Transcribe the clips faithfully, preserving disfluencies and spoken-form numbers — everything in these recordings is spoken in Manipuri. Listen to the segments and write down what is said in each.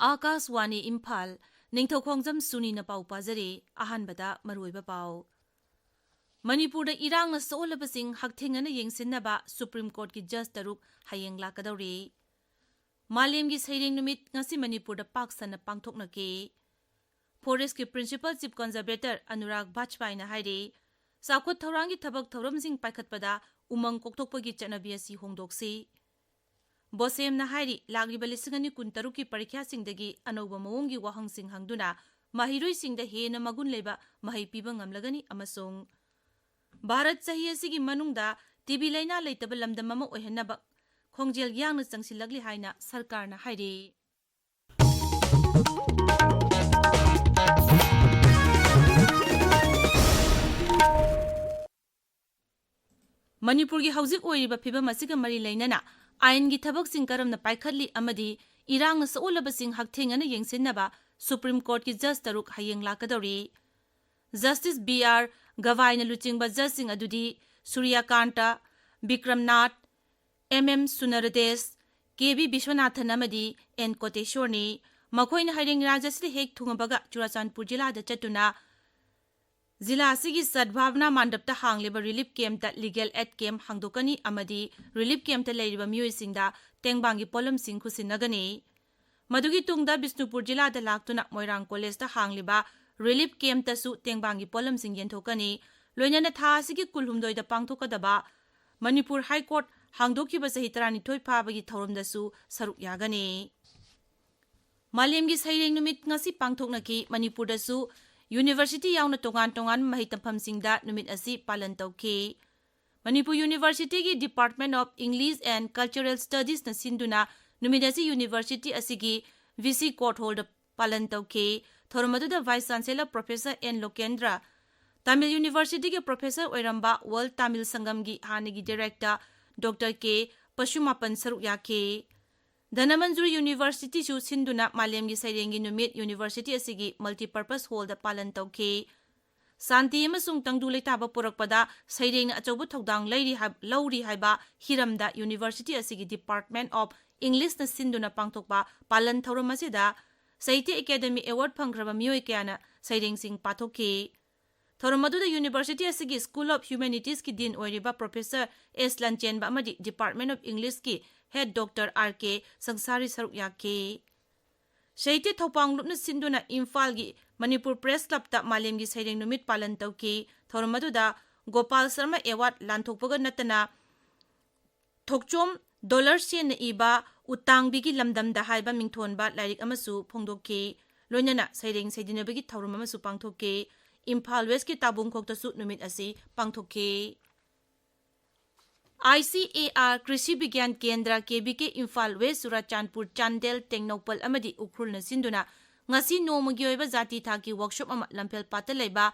ꯑꯥꯀꯥꯁꯋꯥꯅꯤ ꯏꯝꯐꯥꯜ, ꯅꯤꯡꯊꯧꯈꯣꯡꯖꯝ ꯁꯨꯅꯤꯅ ꯄꯥꯎ ꯄꯥꯖꯔꯤ꯫ ꯑꯍꯥꯟꯕꯗ ꯃꯔꯨꯑꯣꯏꯕ ꯄꯥꯎ꯫ ꯃꯅꯤꯄꯨꯔꯗ ꯏꯔꯥꯡꯅ ꯁꯣꯛꯍꯜꯂꯕꯁꯤꯡ ꯍꯛꯊꯦꯡꯅꯅ ꯌꯦꯡꯁꯤꯟꯅꯕ ꯁꯨꯄ꯭ꯔꯤꯝ ꯀꯣꯔꯠꯀꯤ ꯖꯖ ꯇꯔꯨꯛ ꯍꯌꯦꯡ ꯂꯥꯛꯀꯗꯧꯔꯤ꯫ ꯃꯥꯂꯦꯝꯒꯤ ꯁꯩꯔꯦꯡ ꯅꯨꯃꯤꯠ ꯉꯁꯤ ꯃꯅꯤꯄꯨꯔꯗ ꯄꯥꯛ ꯁꯟꯅ ꯄꯥꯡꯊꯣꯛꯅꯈꯤ꯫ ꯐꯣꯔꯦꯁ꯭ꯠꯀꯤ ꯄ꯭ꯔꯤꯟꯁꯤꯄꯜ ꯆꯤꯐ ꯀꯟꯖꯔꯕꯦꯇꯔ ꯑꯅꯨꯔꯥꯒ ꯕꯥꯖꯄꯥꯏꯅ ꯍꯥꯏꯔꯤ, ꯆꯥꯎꯈꯠ ꯊꯧꯔꯥꯡꯒꯤ ꯊꯕꯛ ꯊꯧꯔꯝꯁꯤꯡ ꯄꯥꯏꯈꯠꯄꯗ ꯎꯃꯪ ꯀꯣꯛꯊꯣꯛꯄꯒꯤ ꯆꯠꯅꯕꯤ ꯑꯁꯤ ꯍꯣꯡꯗꯣꯛꯁꯤ꯫ ꯕꯣꯁꯦꯝꯅ ꯍꯥꯏꯔꯤ, ꯂꯥꯛꯂꯤꯕ ꯂꯤꯁꯤꯡ ꯑꯅꯤ ꯀꯨꯟꯇꯔꯨꯛꯀꯤ ꯄꯔꯤꯈ꯭ꯌꯥꯁꯤꯡꯗꯒꯤ ꯑꯅꯧꯕ ꯃꯑꯣꯡꯒꯤ ꯋꯥꯍꯪꯁꯤꯡ ꯍꯪꯗꯨꯅ ꯃꯍꯩꯔꯣꯏꯁꯤꯡꯗ ꯍꯦꯟꯅ ꯃꯒꯨꯟ ꯂꯩꯕ ꯃꯍꯩ ꯄꯤꯕ ꯉꯝꯂꯒꯅꯤ ꯑꯃꯁꯨꯡ ꯚꯥꯔꯠ ꯆꯍꯤ ꯑꯁꯤꯒꯤ ꯃꯅꯨꯡꯗ ꯇꯤ ꯕꯤ ꯂꯥꯏꯅꯥ ꯂꯩꯇꯕ ꯂꯝꯗꯝ ꯑꯃ ꯑꯣꯏꯍꯟꯅꯕ ꯈꯣꯡꯖꯦꯜ ꯌꯥꯡꯅ ꯆꯪꯁꯤꯜꯂꯛꯂꯤ ꯍꯥꯏꯅ ꯁꯔꯀꯥꯔꯅ ꯍꯥꯏꯔꯤ꯫ ꯃꯅꯤꯄꯨꯔꯒꯤ ꯍꯧꯖꯤꯛ ꯑꯣꯏꯔꯤꯕ ꯐꯤꯕꯝ ꯑꯁꯤꯒ ꯃꯔꯤ ꯂꯩꯅꯅ ꯑꯥꯏꯟꯒꯤ ꯊꯕꯛꯁꯤꯡ ꯀꯔꯝꯅ ꯄꯥꯏꯈꯠꯂꯤ ꯑꯃꯗꯤ ꯏꯔꯥꯡꯅ ꯁꯣꯛꯍꯜꯂꯕꯁꯤꯡ ꯍꯛꯊꯦꯡꯅꯅ ꯌꯦꯡꯁꯤꯟꯅꯕ ꯁꯨꯄ꯭ꯔꯤꯝ ꯀꯣꯔꯠꯀꯤ ꯖꯖ ꯇꯔꯨꯛ ꯍꯌꯦꯡ ꯂꯥꯛꯀꯗꯧꯔꯤ꯫ ꯖꯁꯇꯤꯁ ꯕꯤ ꯑꯥꯔ ꯒꯚꯥꯏꯅ ꯂꯨꯆꯤꯡꯕ ꯖꯖꯁꯤꯡ ꯑꯗꯨꯗꯤ ꯁꯨꯔ꯭ꯌꯀꯥꯟꯇ, ꯕꯤꯀ꯭ꯔꯝꯅꯥꯊ, ꯑꯦꯝ ꯑꯦꯝ ꯁꯨꯅꯔꯗꯦꯁ, ꯀꯦ ꯕꯤ ꯕꯤꯁ꯭ꯋꯅꯥꯊꯟ ꯑꯃꯗꯤ ꯑꯦꯟ ꯀꯣꯇꯦꯁꯣꯔꯅꯤ꯫ ꯃꯈꯣꯏꯅ ꯍꯩꯔꯦꯡ ꯔꯥꯖ꯭ꯌ ꯑꯁꯤꯗ ꯍꯦꯛ ꯊꯨꯡꯉꯕꯒ ꯆꯨꯔꯥꯆꯥꯟꯄꯨꯔ ꯖꯤꯂꯥꯗ ꯆꯠꯇꯨꯅ ꯖꯤꯂꯥ ꯑꯁꯤꯒꯤ ꯁꯗꯚꯥꯕꯅꯥ ꯃꯥꯟꯗꯞꯇ ꯍꯥꯡꯂꯤꯕ ꯔꯤꯂꯤꯐ ꯀꯦꯝꯞꯇ ꯂꯤꯒꯦꯜ ꯑꯦꯗ ꯀꯦꯝꯞ ꯍꯥꯡꯗꯣꯛꯀꯅꯤ ꯑꯃꯗꯤ ꯔꯤꯂꯤꯐ ꯀꯦꯝꯞꯇ ꯂꯩꯔꯤꯕ ꯃꯤꯑꯣꯏꯁꯤꯡꯗ ꯇꯦꯡꯕꯥꯡꯒꯤ ꯄꯣꯠꯂꯝꯁꯤꯡ ꯈꯨꯠꯁꯤꯟꯅꯒꯅꯤ꯫ ꯃꯗꯨꯒꯤ ꯇꯨꯡꯗ ꯕꯤꯁꯅꯨꯄꯨꯔ ꯖꯤꯂꯥꯗ ꯂꯥꯛꯇꯨꯅ ꯃꯣꯏꯔꯥꯡ ꯀꯣꯂꯦꯖꯇ ꯍꯥꯡꯂꯤꯕ ꯔꯤꯂꯤꯐ ꯀꯦꯝꯞꯇꯁꯨ ꯇꯦꯡꯕꯥꯡꯒꯤ ꯄꯣꯠꯂꯝꯁꯤꯡ ꯌꯦꯟꯊꯣꯛꯀꯅꯤ꯫ ꯂꯣꯏꯅꯅ ꯊꯥ ꯑꯁꯤꯒꯤ ꯀꯨꯟꯍꯨꯝꯗꯣꯏꯗ ꯄꯥꯡꯊꯣꯛꯀꯗꯕ ꯃꯅꯤꯄꯨꯔ ꯍꯥꯏ ꯀꯣꯔꯠ ꯍꯥꯡꯗꯣꯛꯈꯤꯕ ꯆꯍꯤ ꯇꯔꯥꯅꯤꯊꯣꯏ ꯐꯥꯕꯒꯤ ꯊꯧꯔꯝꯗꯁꯨ ꯁꯔꯨꯛ ꯌꯥꯒꯅꯤ꯫ ꯃꯥꯂꯦꯝꯒꯤ ꯁꯩꯔꯦꯡ ꯅꯨꯃꯤꯠ ꯉꯁꯤ ꯄꯥꯡꯊꯣꯛꯅꯈꯤ꯫ ꯃꯅꯤꯄꯨꯔꯗꯁꯨ ꯌꯨꯅꯤꯚꯔꯁꯤꯇꯤ ꯌꯥꯎꯅ ꯇꯣꯉꯥꯟ ꯇꯣꯉꯥꯟꯕ ꯃꯍꯩ ꯇꯝꯐꯝꯁꯤꯡꯗ ꯅꯨꯃꯤꯠ ꯑꯁꯤ ꯄꯥꯂꯟ ꯇꯧꯈꯤ꯫ ꯃꯅꯤꯄꯨꯔ ꯌꯨꯅꯤꯚꯔꯁꯤꯇꯤꯒꯤ Department of English and Cultural Studiesꯅ ꯁꯤꯟꯗꯨꯅ ꯅꯨꯃꯤꯠ ꯑꯁꯤ ꯌꯨꯅꯤꯚꯔꯁꯤꯇꯤ ꯑꯁꯤꯒꯤ ꯚꯤ ꯁꯤ ꯀꯣꯔꯠ ꯍꯣꯜꯗ ꯄꯥꯂꯟ ꯇꯧꯈꯤ꯫ ꯊꯧꯔꯝ ꯑꯗꯨꯗ vice chancellor professor N Lokendra, Tamil ꯌꯨꯅꯤꯚꯔꯁꯤꯇꯤꯒꯤ ꯄ꯭ꯔꯣꯐꯦꯁꯔ ꯑꯣꯏꯔꯝꯕ ꯋꯥꯔꯜꯗ ꯇꯥꯃꯤꯜ ꯁꯪꯒꯝꯒꯤ ꯍꯥꯟꯅꯒꯤ ꯗꯤꯔꯦꯛꯇꯔ ꯗꯣꯛꯇꯔ ꯀꯦ ꯄꯁꯨꯃꯥꯄꯟ ꯁꯔꯨꯛ ꯌꯥꯈꯤ꯫ ꯙꯅꯃꯟꯖꯨꯔꯤ ꯌꯨꯅꯤꯚꯔꯁꯤꯇꯤꯁꯨ ꯁꯤꯟꯗꯨꯅ ꯃꯥꯂꯦꯝꯒꯤ ꯁꯩꯔꯦꯡꯒꯤ ꯅꯨꯃꯤꯠ ꯌꯨꯅꯤꯚꯔꯁꯤꯇꯤ ꯑꯁꯤꯒꯤ ꯃꯜꯇꯤꯄꯔꯄꯁ ꯍꯣꯜꯗ ꯄꯥꯂꯟ ꯇꯧꯈꯤ꯫ ꯁꯥꯟꯇꯤ ꯑꯃꯁꯨꯡ ꯇꯪꯗꯨ ꯂꯩꯇꯥꯕ ꯄꯨꯔꯛꯄꯗ ꯁꯩꯔꯦꯡꯅ ꯑꯆꯧꯕ ꯊꯧꯗꯥꯡ ꯂꯩꯔꯤ ꯍꯥꯏ-, ꯂꯧꯔꯤ ꯍꯥꯏꯕ ꯍꯤꯔꯝꯗ ꯌꯨꯅꯤꯚꯔꯁꯤꯇꯤ ꯑꯁꯤꯒꯤ Department of ꯏꯪꯂꯤꯁꯅ ꯁꯤꯟꯗꯨꯅ ꯄꯥꯡꯊꯣꯛꯄ ꯄꯥꯂꯟ ꯊꯧꯔꯝ ꯑꯁꯤꯗ ꯁꯥꯍꯤꯇ꯭ꯌ ꯑꯦꯀꯥꯗꯃꯤ ꯑꯦꯋꯥꯔꯗ ꯐꯪꯈ꯭ꯔꯕ ꯃꯤꯑꯣꯏ ꯀꯌꯥꯅ ꯁꯩꯔꯦꯡꯁꯤꯡ ꯄꯥꯊꯣꯛꯈꯤ꯫ ꯊꯧꯔꯝ ꯑꯗꯨꯗ ꯌꯨꯅꯤꯚꯔꯁꯤꯇꯤ ꯑꯁꯤꯒꯤ School of Humanities ꯀꯤ ꯗꯤꯟ ꯑꯣꯏꯔꯤꯕ ꯄ꯭ꯔꯣꯐꯦꯁꯔ ꯑꯦꯁ ꯂꯟꯆꯦꯟꯕ ꯑꯃꯗꯤ Department of English ꯀꯤ ꯍꯦꯗ ꯗꯣꯛꯇꯔ ꯑꯥꯔ ꯀꯦ ꯁꯪꯁꯥꯔꯤ ꯁꯔꯨꯛ ꯌꯥꯈꯤ꯫ ꯁꯥꯍꯤꯇ꯭ꯌ ꯊꯧꯄꯥꯡꯂꯨꯞꯅ ꯁꯤꯟꯗꯨꯅ ꯏꯝꯐꯥꯜꯒꯤ ꯃꯅꯤꯄꯨꯔ ꯄ꯭ꯔꯦꯁ ꯀ꯭ꯂꯕꯇ ꯃꯥꯂꯦꯝꯒꯤ ꯁꯩꯔꯦꯡ ꯅꯨꯃꯤꯠ ꯄꯥꯂꯟ ꯇꯧꯈꯤ꯫ ꯊꯧꯔꯝ ꯑꯗꯨꯗ ꯒꯣꯄꯥꯜ ꯁꯔꯃ ꯑꯦꯋꯥꯔꯗ ꯂꯥꯟꯊꯣꯛꯄꯒ ꯅꯠꯇꯅ ꯊꯣꯛꯆꯣꯝ ꯗꯣꯂꯔ ꯁꯦꯟꯅ ꯏꯕ ꯎꯇꯥꯡꯕꯤꯒꯤ ꯂꯝꯗꯝꯗ ꯍꯥꯏꯕ ꯃꯤꯡꯊꯣꯟꯕ ꯂꯥꯏꯔꯤꯛ ꯑꯃꯁꯨ ꯐꯣꯡꯗꯣꯛꯈꯤ꯫ ꯂꯣꯏꯅꯅ ꯁꯩꯔꯦꯡ ꯁꯩꯗꯤꯟꯅꯕꯒꯤ ꯊꯧꯔꯝ ꯑꯃꯁꯨ ꯄꯥꯡꯊꯣꯛꯈꯤ꯫ ꯏꯝꯐꯥꯜ ꯋꯦꯁꯀꯤ ꯇꯥꯕꯨꯡꯈꯣꯛꯇꯁꯨ ꯅꯨꯃꯤꯠ ꯑꯁꯤ ꯄꯥꯡꯊꯣꯛꯈꯤ꯫ ICAR ꯀ꯭ꯔꯤꯁꯤ ꯕꯤꯒ꯭ꯌꯥꯟ ꯀꯦꯟꯗ꯭ꯔ, KVK, ꯏꯝꯐꯥꯜ ꯋꯦꯁ, ꯆꯨꯔꯥꯆꯥꯟꯄꯨꯔ, ꯆꯥꯟꯗꯦꯜ, ꯇꯦꯡꯅꯧꯄꯜ ꯑꯃꯗꯤ ꯎꯈ꯭ꯔꯨꯜꯅ ꯁꯤꯟꯗꯨꯅ ꯉꯁꯤ ꯅꯣꯡꯃꯒꯤ ꯑꯣꯏꯕ ꯖꯥꯇꯤ ꯊꯥꯛꯀꯤ ꯋꯥꯛꯁꯣꯞ ꯑꯃ ꯂꯝꯐꯦꯜ ꯄꯥꯠꯇ ꯂꯩꯕ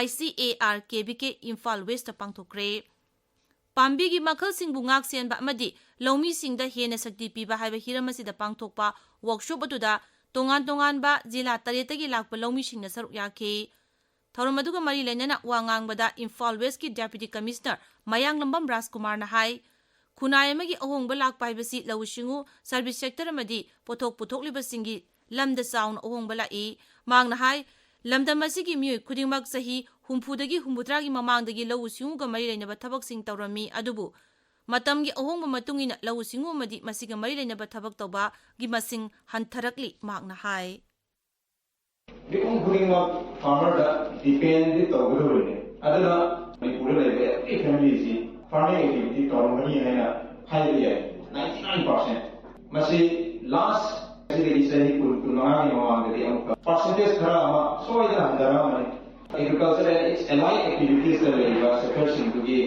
ICAR KVK ꯏꯝꯐꯥꯜ ꯋꯦꯁꯇ ꯄꯥꯡꯊꯣꯛꯈ꯭ꯔꯦ꯫ ꯄꯥꯝꯕꯤꯒꯤ ꯃꯈꯜꯁꯤꯡꯕꯨ ꯉꯥꯛ ꯁꯦꯟꯕ ꯑꯃꯗꯤ ꯂꯧꯃꯤꯁꯤꯡꯗ ꯍꯦꯟꯅ ꯁꯛꯇꯤ ꯄꯤꯕ ꯍꯥꯏꯕ ꯍꯤꯔꯝ ꯑꯁꯤꯗ ꯄꯥꯡꯊꯣꯛꯄ ꯋꯥꯛꯁꯣꯞ ꯑꯗꯨꯗ ꯇꯣꯉꯥꯟ ꯇꯣꯉꯥꯟꯕ ꯖꯤꯂꯥ ꯇꯔꯦꯠꯇꯒꯤ ꯂꯥꯛꯄ ꯂꯧꯃꯤꯁꯤꯡꯅ ꯁꯔꯨꯛ ꯌꯥꯈꯤ꯫ ꯊꯧꯔꯝ ꯑꯗꯨꯒ ꯃꯔꯤ ꯂꯩꯅꯅ ꯋꯥ ꯉꯥꯡꯕꯗ ꯏꯝꯐꯥꯜ ꯋꯦꯁꯀꯤ ꯗꯦꯄ꯭ꯌꯨꯇꯤ ꯀꯃꯤꯁꯅꯔ ꯃꯌꯥꯡꯂꯝꯕꯝ ꯔꯥꯖꯀꯨꯃꯥꯔꯅ ꯍꯥꯏ, ꯈꯨꯟꯅꯥꯏ ꯑꯃꯒꯤ ꯑꯍꯣꯡꯕ ꯂꯥꯛꯄ ꯍꯥꯏꯕꯁꯤ ꯂꯧꯎ ꯁꯤꯡꯎ, ꯁꯔꯚꯤꯁ ꯁꯦꯛꯇꯔ ꯑꯃꯗꯤ ꯄꯣꯠꯊꯣꯛ ꯄꯨꯊꯣꯛꯂꯤꯕꯁꯤꯡꯒꯤ ꯂꯝꯗ ꯆꯥꯎꯅ ꯑꯍꯣꯡꯕ ꯂꯥꯛꯏ꯫ ꯃꯍꯥꯛꯅ ꯍꯥꯏ, ꯂꯝꯗꯝ ꯑꯁꯤꯒꯤ ꯃꯤꯑꯣꯏ ꯈꯨꯗꯤꯡꯃꯛ ꯆꯍꯤ ꯍꯨꯝꯐꯨꯗꯒꯤ ꯍꯨꯝꯐꯨꯇꯔꯥꯒꯤ ꯃꯃꯥꯡꯗꯒꯤ ꯂꯧꯎ ꯁꯤꯡꯎꯒ ꯃꯔꯤ ꯂꯩꯅꯕ ꯊꯕꯛꯁꯤꯡ ꯇꯧꯔꯝꯃꯤ, ꯑꯗꯨꯕꯨ ꯃꯇꯝꯒꯤ ꯑꯍꯣꯡꯕ ꯃꯇꯨꯡ ꯏꯟꯅ ꯂꯧꯎ ꯁꯤꯡꯎ ꯑꯃꯗꯤ ꯃꯁꯤꯒ ꯃꯔꯤ ꯂꯩꯅꯕ ꯊꯕꯛ ꯇꯧꯕꯒꯤ ꯃꯁꯤꯡ ꯍꯟꯊꯔꯛꯂꯤ, ꯃꯍꯥꯛꯅ ꯍꯥꯏ꯫ ꯃꯤꯄꯨꯝ ꯈꯨꯗꯤꯡꯃꯛ ꯐꯥꯔꯃꯔꯗ ꯗꯤꯄꯦꯟꯗꯤ ꯇꯧꯒꯗꯧꯔꯤꯅꯤ꯫ ꯑꯗꯨꯅ ꯃꯅꯤꯄꯨꯔꯗ ꯂꯩꯕ ꯑꯦꯚ꯭ꯔꯤ ꯐꯦꯃꯤꯂꯤꯁꯤ ꯐꯥꯔꯃꯤꯡ ꯑꯦꯛꯇꯤꯚꯤꯇꯤ ꯇꯧꯔꯝꯒꯅꯤ ꯍꯥꯏꯅ ꯍꯥꯏꯕ ꯌꯥꯏ, ꯅꯥꯏꯟꯇꯤ ꯅꯥꯏꯟ ꯄꯥꯔꯁꯦꯟ꯫ ꯃꯁꯤ ꯂꯥꯁ ꯑꯁꯤꯗꯒꯤ ꯆꯍꯤ ꯀꯨꯟ, ꯀꯨꯟꯃꯉꯥꯒꯤ ꯃꯃꯥꯡꯗꯗꯤ ꯑꯃꯨꯛꯀ ꯄꯥꯔꯁꯦꯟꯇꯦꯖ ꯈꯔ ꯑꯃ ꯁꯣꯏꯗꯅ ꯍꯟꯊꯔꯛꯑꯃꯅꯤ꯫ ꯑꯦꯒ꯭ꯔꯤꯀꯜꯆꯔ ꯑꯦꯟ ꯏꯠꯁ ꯑꯦꯂꯥꯏꯠ ꯑꯦꯛꯇꯤꯚꯤꯇꯤꯁꯇ ꯂꯩꯔꯤꯕ ꯁꯦꯛꯇꯔꯁꯤꯡꯗꯨꯒꯤ